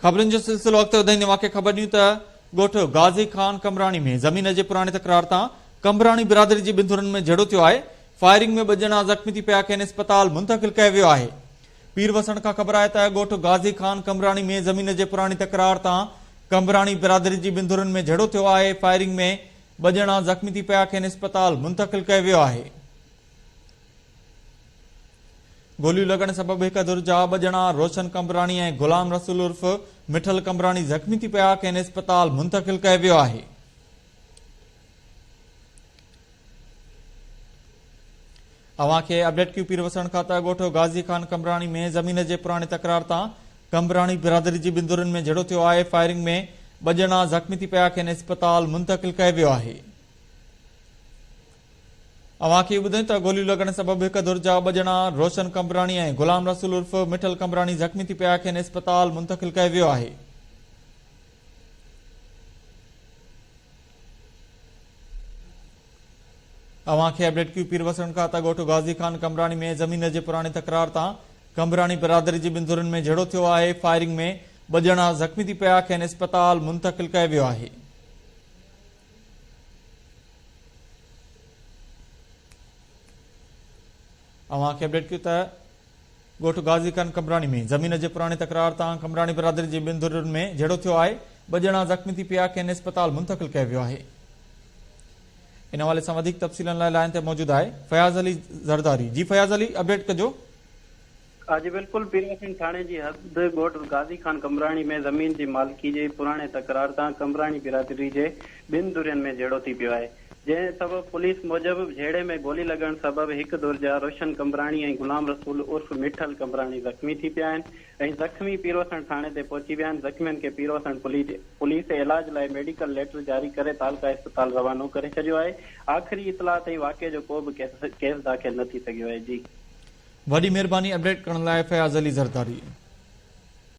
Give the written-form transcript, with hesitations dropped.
خبرن جو سلسلو اڳتي وڌائيندي اوهان کي خبر ڏيون ته ڳوٺ غازي خان قمبراڻي ۾ زمين جي پراڻي تڪرار تان قمبراڻي برادري جي ٻن ڌرين ۾ جهيڙو ٿيو آهي، فائرنگ ۾ ٻه ڄڻا زخمي ٿي پيا کين اسپتال منتقل ڪيو ويو آهي. پير وسڻ کان خبر آهي ته ڳوٺ غازي خان قمبراڻي ۾ زمين جي پراڻي تڪرار تان قمبراڻي برادري جي ٻن ڌرين ۾ جهيڙو ٿيو آهي، فائرنگ ۾ ٻه ڄڻا زخمي ٿي پيا کين اسپتال منتقل ڪيو ويو آهي. گوليون لڳڻ سبب هڪ ڌر جا ٻه ڄڻا روشن قمبراڻي ۽ غلام رسول عرف مٺل قمبراڻي زخمي ٿي پيا، کين اسپتال منتقل ڪيو ويو آهي. اوهان کي اپڊيٽ ڪيو پير وسڻ کان ته ڳوٺ غازي خان قمبراڻي ۾ زمين جي پراڻي تڪرار تان قمبراڻي برادري جي ٻن ڌرين ۾ جهيڙو ٿيو آهي، فائرنگ ۾ ٻه ڄڻا زخمي ٿي پيا، کين اسپتال منتقل ڪيو ويو آهي. اوهان کي ٻڌايون ته گوليون لڳڻ سبب هڪ ڌر جا ٻه ڄڻا روشن قمبراڻي ۽ غلام رسول عرف مٺل قمبراڻي زخمي ٿي پيا کين اسپتال منتقل ڪيو ويو آهي. اوهان کي اپڊيٽ ڪيو پير وسڻ کان ته ڳوٺ غازي خان قمبراڻي ۾ زمين جي پراڻي تڪرار تان قمبراڻي برادري جي ٻن ڌرين ۾ جهيڙو ٿيو آهي فائرنگ ۾ ٻه ڄڻا زخمي ٿي پيا کين اسپتال منتقل ڪيو ويو آهي. اوهان کي اپڊيٽ ڪيو ته ڳوٺ غازي خان قمبراڻي ۾ زمين جي پراڻي تڪرار تان قمبراڻي برادري جي ٻن ڌرين ۾ جهيڙو ٿيو آهي، ٻه ڄڻا زخمي ٿي پيا، کين اسپتال منتقل ڪيو ويو آهي. ان حوالي سان وڌيڪ تفصيلن لاء لائين تي موجود آهي فياض علي زرداري جي فياض علي اپڊيٽ ڪجو. ها جي بلڪل پير حسين ٿاڻي جي حد ڳوٺ غازي خان قمبراڻي ۾ زمين جي مالڪي جي پراڻي تڪرار تان قمبراڻي برادري جي ٻن ڌرين ۾ جهيڙو ٿي پيو آهي جنهن سبب پوليس موجب جهيڙي ۾ گولي لڳڻ سبب هڪ ڌر جا روشن قمبراڻي ۽ غلام رسول عرف مٺل قمبراڻي زخمي ٿي پيا آهن ۽ زخمي پيروسڻ ٿاڻي تي پهچي ويا آهن زخمين کي پيروسڻ پوليس علاج لاء ميڊيڪل ليٽر جاري ڪري تعلقه اسپتال روانو ڪري ڇڏيو آهي آخري اطلاع تائين واقعي جو ڪو به ڪيس داخل نه ٿي سگهيو آهي جي. وڏي مهرباني اپڊيٽ ڪرڻ لاء فياض علي زرداري.